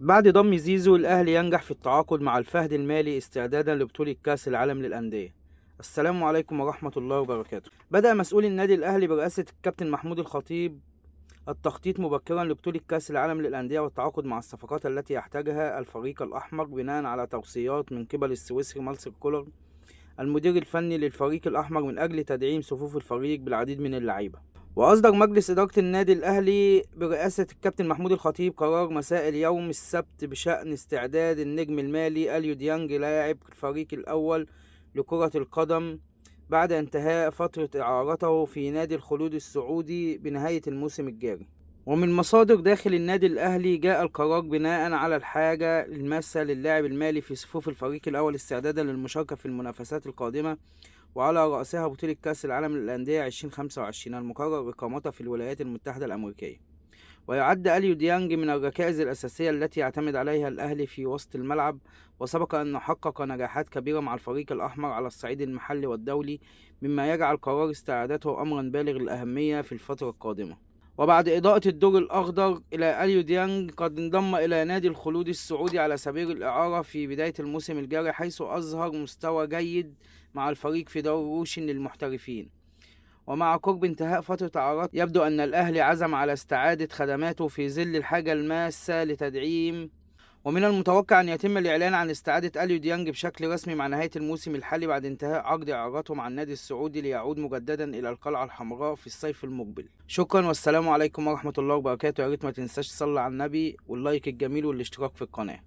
بعد ضم زيزو الأهلي ينجح في التعاقد مع الفهد المالي استعدادا لبطولة كأس العالم للأندية. السلام عليكم ورحمة الله وبركاته. بدأ مسؤول النادي الأهلي برئاسة الكابتن محمود الخطيب التخطيط مبكرا لبطولة كأس العالم للأندية والتعاقد مع الصفقات التي يحتاجها الفريق الأحمر بناء على توصيات من قبل السويسري مارسيل كولر المدير الفني للفريق الأحمر من أجل تدعيم صفوف الفريق بالعديد من اللعيبة. وأصدر مجلس إدارة النادي الأهلي برئاسة الكابتن محمود الخطيب قرار مساء اليوم السبت بشأن استعداد النجم المالي أليو ديانج لاعب الفريق الأول لكرة القدم بعد انتهاء فترة إعارته في نادي الخلود السعودي بنهاية الموسم الجاري. ومن مصادر داخل النادي الأهلي جاء القرار بناء على الحاجة الماسة للاعب المالي في صفوف الفريق الأول استعدادا للمشاركة في المنافسات القادمة وعلى رأسها بطولة كأس العالم للأندية 2025 المقرر إقامتها في الولايات المتحدة الأمريكية. ويعد أليو ديانج من الركائز الأساسية التي يعتمد عليها الأهلي في وسط الملعب، وسبق أن حقق نجاحات كبيرة مع الفريق الأحمر على الصعيد المحلي والدولي، مما يجعل قرار استعادته أمرا بالغ الأهمية في الفترة القادمة. وبعد إضاءة الدور الأخضر إلى أليو ديانج قد انضم إلى نادي الخلود السعودي على سبيل الإعارة في بداية الموسم الجاري، حيث أظهر مستوى جيد مع الفريق في دوري روشن للمحترفين. ومع قرب انتهاء فترة إعارات يبدو أن الأهلي عزم على استعادة خدماته في ظل الحاجة الماسة لتدعيم. ومن المتوقع أن يتم الإعلان عن استعادة أليو ديانج بشكل رسمي مع نهاية الموسم الحالي بعد انتهاء عقد إعارته مع النادي السعودي ليعود مجددا إلى القلعة الحمراء في الصيف المقبل. شكرا والسلام عليكم ورحمة الله وبركاته. يا ريت ما تنساش تصلي على النبي واللايك الجميل والاشتراك في القناة.